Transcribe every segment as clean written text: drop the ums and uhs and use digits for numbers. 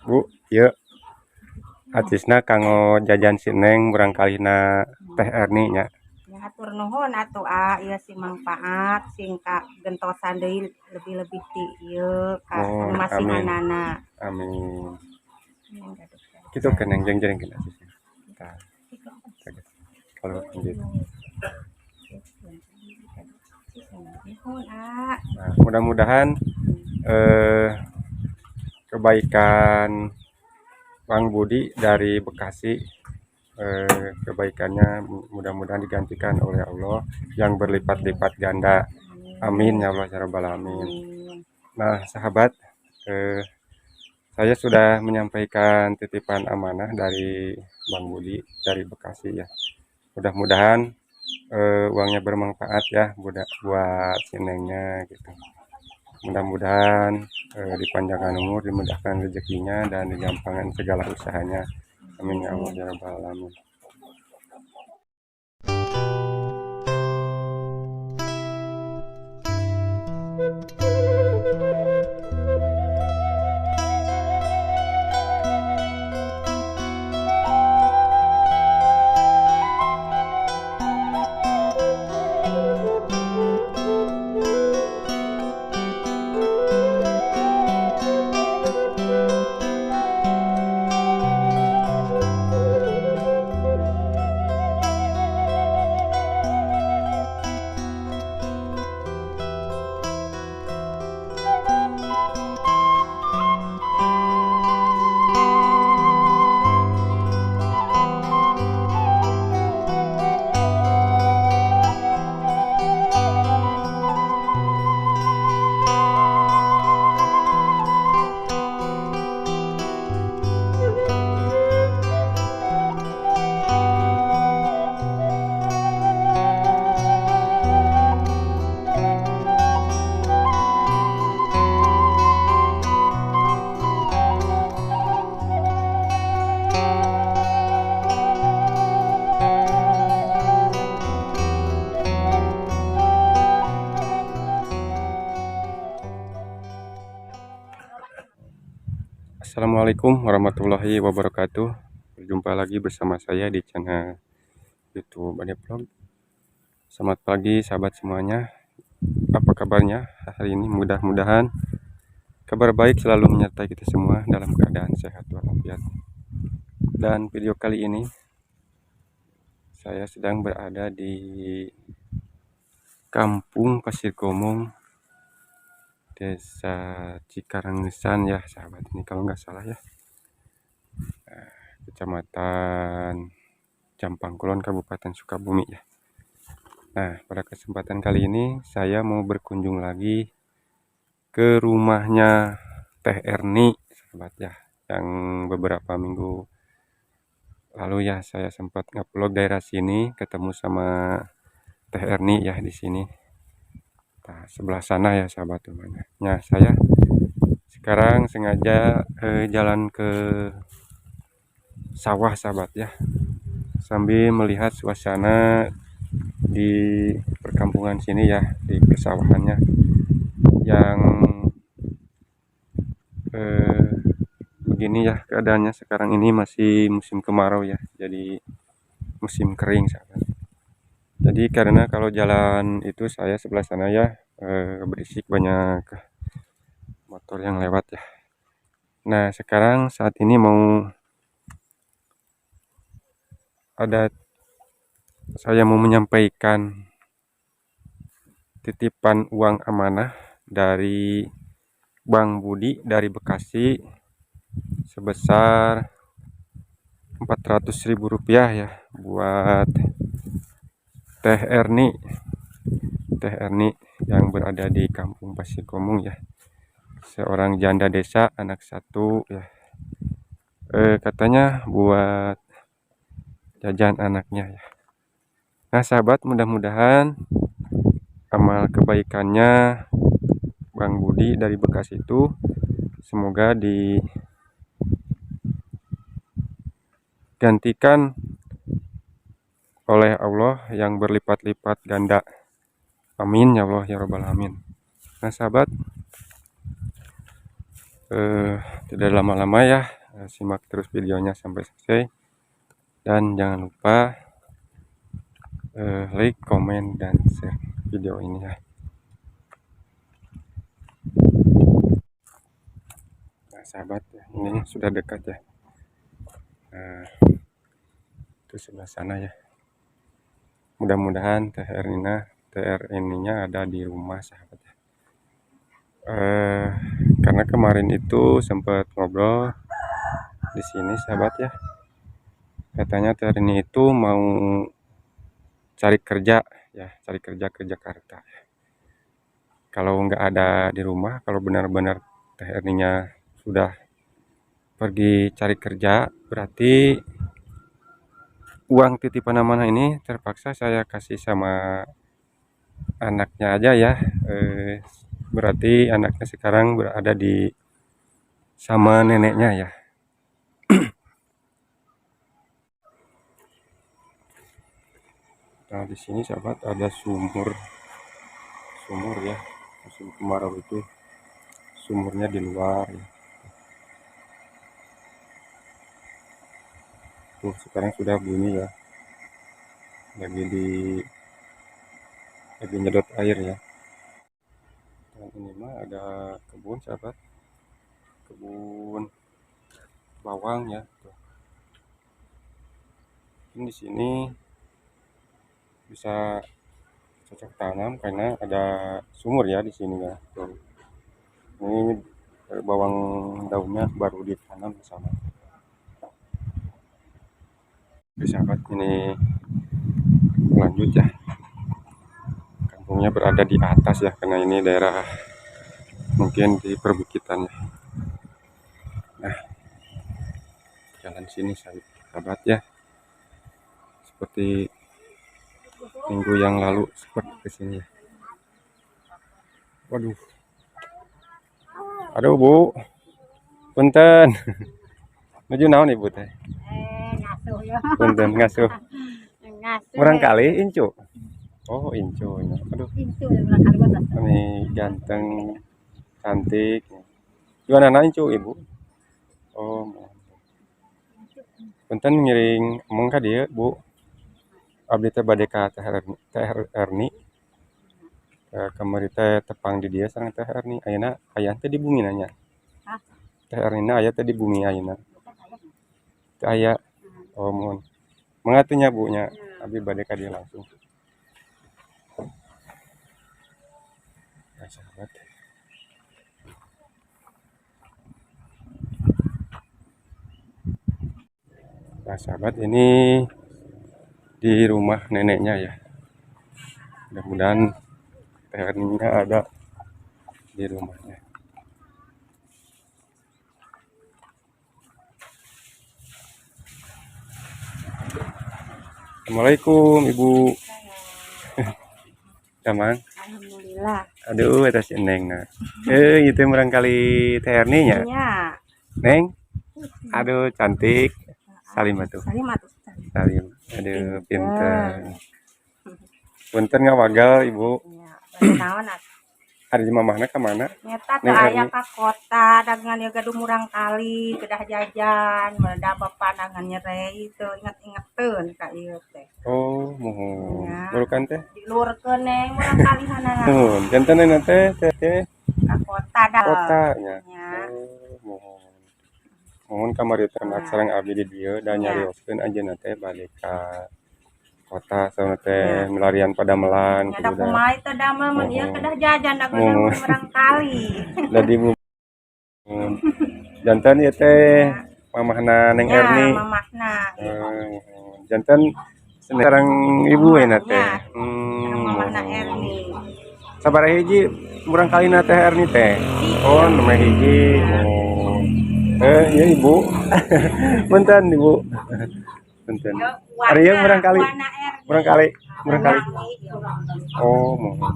Bu, ieu acisna kanggo jajan si Neng murangkalihna Teh Erni nya. Ya, hatur nuhun atuh, ah, ieu sing mangpaat sing kagentosan deui lebih-lebih ti ieu ka Oh, anu amin. masihanana. Amin. Kitu kan yang jeng-jeng kena acisna. Tah. Kalau gitu. Nuhun, ah. Nah, mudah-mudahan kebaikan Bang Budi dari Bekasi, kebaikannya mudah-mudahan digantikan oleh Allah yang berlipat-lipat ganda. Amin ya Allah ya Rabbal Alamin. Amin. Nah, sahabat, saya sudah menyampaikan titipan amanah dari Bang Budi dari Bekasi ya. Mudah-mudahan uangnya bermanfaat ya buat si Nengnya gitu. Mudah-mudahan dipanjangkan umur, dimudahkan rezekinya, dan digampangkan segala usahanya. Amin ya Allah ya Rabbal Alamin. Assalamualaikum warahmatullahi wabarakatuh. Berjumpa lagi bersama saya di channel YouTube Ade Vlog. Selamat pagi sahabat semuanya. Apa kabarnya hari ini? Mudah-mudahan kabar baik selalu menyertai kita semua dalam keadaan sehat walafiat. Dan video kali ini saya sedang berada di Kampung Pasir Gomong, Desa Cikarangesan ya sahabat, ini kalau nggak salah ya. Nah, Kecamatan Jampang Kulon, Kabupaten Sukabumi ya. Nah, pada kesempatan kali ini saya mau berkunjung lagi ke rumahnya Teh Erni sahabat ya, yang beberapa minggu lalu ya saya sempat ngevlog daerah sini, ketemu sama Teh Erni ya di sini. Nah, sebelah sana ya sahabat rumahnya. Nah, saya sekarang sengaja jalan ke sawah sahabat ya, sambil melihat suasana di perkampungan sini ya, di persawahannya yang begini ya keadaannya sekarang. Ini masih musim kemarau ya, jadi musim kering sahabat. Jadi karena kalau jalan itu saya sebelah sana ya, berisik, banyak motor yang lewat ya. Nah, sekarang saat ini mau ada, saya mau menyampaikan titipan uang amanah dari Bang Budi dari Bekasi sebesar 400.000 rupiah ya buat Teh Erni, Teh Erni yang berada di Kampung Pasir Gomong ya, seorang janda desa, anak satu ya. Katanya buat jajan anaknya ya. Nah sahabat, mudah-mudahan amal kebaikannya Bang Budi dari Bekasi itu semoga digantikan oleh Allah yang berlipat-lipat ganda. Amin ya Allah ya Rabbal Alamin. Nah sahabat, Tidak lama-lama ya, simak terus videonya sampai selesai. Dan jangan lupa like, komen, dan share video ini ya. Nah sahabat ya, ini sudah dekat ya. Nah, itu sebelah sana ya. Mudah-mudahan Teh Ernina, Teh Erninya ada di rumah sahabat ya. Karena kemarin itu sempat ngobrol di sini sahabat ya. Katanya Teh Erni itu mau cari kerja ya, cari kerja ke Jakarta ya. Kalau nggak ada di rumah, kalau benar-benar Teh Erninya sudah pergi cari kerja, berarti uang titipan amanah ini terpaksa saya kasih sama anaknya aja ya. Berarti anaknya sekarang berada di sama neneknya ya. Nah, di sini sahabat ada sumur. Sumur ya. Musim kemarau itu sumurnya di luar ya. Tuh, sekarang sudah bunyi ya. Lagi nyedot air ya. Dan ini mah ada kebun sahabat. Kebun bawang ya. Tuh. Ini di sini bisa cocok tanam karena ada sumur ya di sini ya. Tuh. Ini bawang daunnya baru ditanam sama. Oke sahabat, ini lanjut ya. Kampungnya berada di atas ya, karena ini daerah mungkin di perbukitan ya. Nah, jalan sini sahabat ya. Seperti minggu yang lalu seperti ke sini ya. Waduh. Aduh Bu. Punten. Nuju naon Ibu teh? Ngasuh ya. Punten ngasuh. Ngasuh. Murangkalih incu. Oh, incu ya. Aduh. Incu ya murangkalih mah. Ini ganteng, cantik. Gimana anak incu Ibu? Oh, punten ngiring emong ka dieu, Bu. Abdi teh bade ka Teh Erni, Teh Erni. Kamari teh tepang di dieu sareng Teh Erni. Ayeuna aya teh di bumi nanya. Hah? Teh Ernina aya teh di bumi ayeuna. Teu aya. Oh, mohon. Mangga teh nya Bu nya. Abdi bade ka dieu langsung. Nah, sahabat. Nah, sahabat, ini di rumah neneknya ya. Mudah-mudahan Teh Erninya ada di rumahnya. Assalamualaikum Ibu. Damang. Alhamdulillah. Aduh, eta si Neng na. Itu murangkalih Teh Erni nya. Nya. Neng. Aduh, cantik. Salim atuh. Salim atuh. Salim. Aduh, pinter. Punten ngawagal Ibu. Nya, bade naon atuh? Ari mamahna ka mana? Nyeta teu Neng aya Erni. ka kota, dagangan ieu gaduh murangkalih, kedah jajan, meledak bapak dagangan nyerei teu inget-ingeteun ka ieu teh. Oh, muhun. Nya. Burukan teh? Dilurkeun Neng murangkalihanana. Muhun. Janten neng teh teh teh Ka kota dah. Kota nya. Nya. Oh, muhun. Muhun kamari teh Nya. sareng abdi di dieu da Nya. nyarioskeun anjeunna teh bade ka kota sauna teh Nya. milarian padamelan Nya da kudu da. kumaha teh damel mun ieu Muhun. kedah jajan dagangan Muhun. murangkalih. Da di bumi. Janten ieu teh Nya. mamahna Neng Nya, Erni. mamahna. Janten sareng ibu we na teh. Nya. Sareng mamahna Erni. Sabaraha hiji murangkalihna Teh Erni teh? Oh, nomor hiji. Oh. Iya Ibu. Punten Ibu. Punten. Ari ieu murangkalih. Murangkalih, murangkalih. Oh, mohon.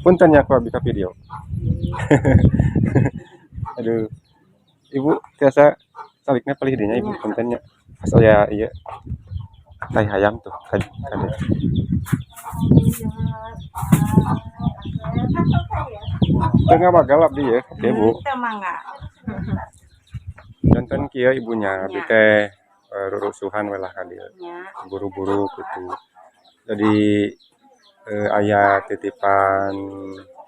Punten ya ku abdi ka video. Aduh. Ibu tiasa salikna palih dinya Ibu punten nya. Pas aya ieu. Tai hayam tuh kade. Teu ngabagal abdi ya, oke, Bu. Teu, mangga. Janten kieu, ibunya, abdi teh rurusuhan we lah ka dieu. Nya. Buru-buru gitu. Jadi aya titipan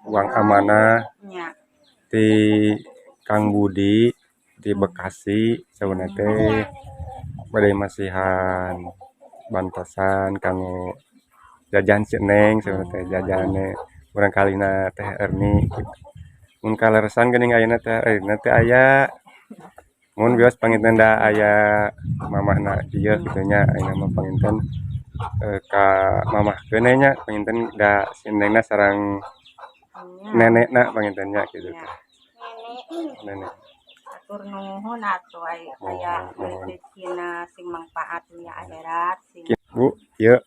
uang amanah ti Kang Budi di Bekasi, sauna teh bade masihan bantosan kanggo jajan si Neng, sauna teh jajane murangkalihna Teh Erni gitu. Mun kaleresan geuning ayeuna teh Erni teh aya mun bios panginten da aya mamahna dieu kitu nya, ayeuna mah panginten ka mamahkeun we nya, panginten da si Nengna sareng nenekna panginten nya kitu teh. Nenek. Hatur nuhun atuh aya Mohon, mohon. Rezekina sing mangpaat dunya akhirat sing. Bu, ieu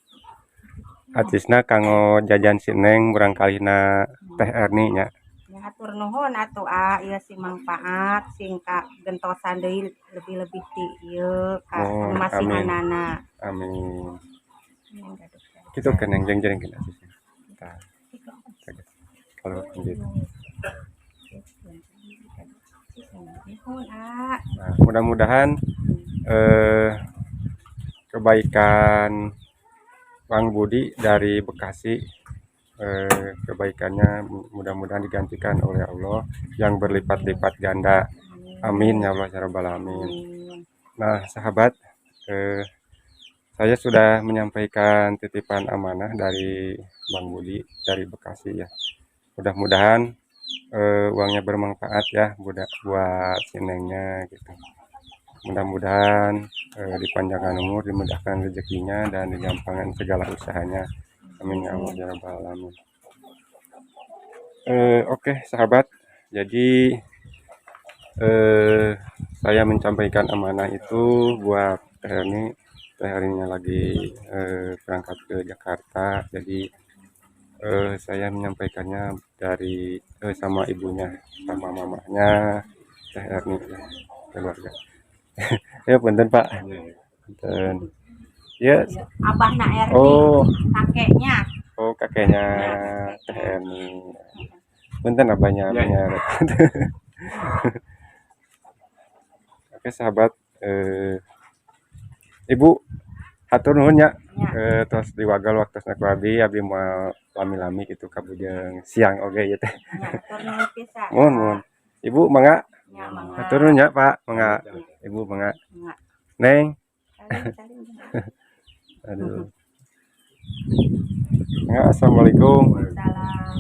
acisna kanggo jajan si Neng murangkalihna Teh Erni nya. Ya, hatur nuhun atuh, ah, ieu sing mangpaat sing ka gentosan deui lebih-lebih ti ieu ka Mohon, amin. masihanana. Amin. Kitu kan yang jeng-jeng acisna. Tah. Kalau gitu. Nuhun, ah. Nah, mudah-mudahan kebaikan Bang Budi dari Bekasi, kebaikannya mudah-mudahan digantikan oleh Allah yang berlipat-lipat ganda. Amin ya Allah ya Rabbal alamin. Amin. Nah, sahabat, saya sudah menyampaikan titipan amanah dari Bang Budi dari Bekasi ya. Mudah-mudahan uangnya bermanfaat ya buat si Nengnya gitu. Mudah-mudahan dipanjangkan umur, dimudahkan rezekinya, dan digampangkan segala usahanya. Amin ya Allah ya Rabbal alamin. Oke, sahabat, jadi saya menyampaikan amanah itu buat Teh Erni. Teh Erninya lagi berangkat ke Jakarta, jadi saya menyampaikannya dari sama ibunya, sama mamahnya Teh Erni ya, keluarga. Ya, punten, Pak. Punten. Ya. Abahna Erni. Oh. Kakeknya. Oh, kakeknya Teh Erni. Punten abahnya, Ya, abahnya. Oke, sahabat, Ibu, hatur nuhun ya. Ya. Tos diwagal waktosna ku abdi, abdi moal lami-lami gitu, kabujeng siang oge ieu teh. Ya, hatur nuhun pisan. Mohon, mohon. Ibu, mangga. Ya, mangga. Hatur nuhun ya, Pak. Mangga. Ibu, mangga. Mangga. Neng. Salim, salim. Aduh. Mangga, assalamualaikum. Salam.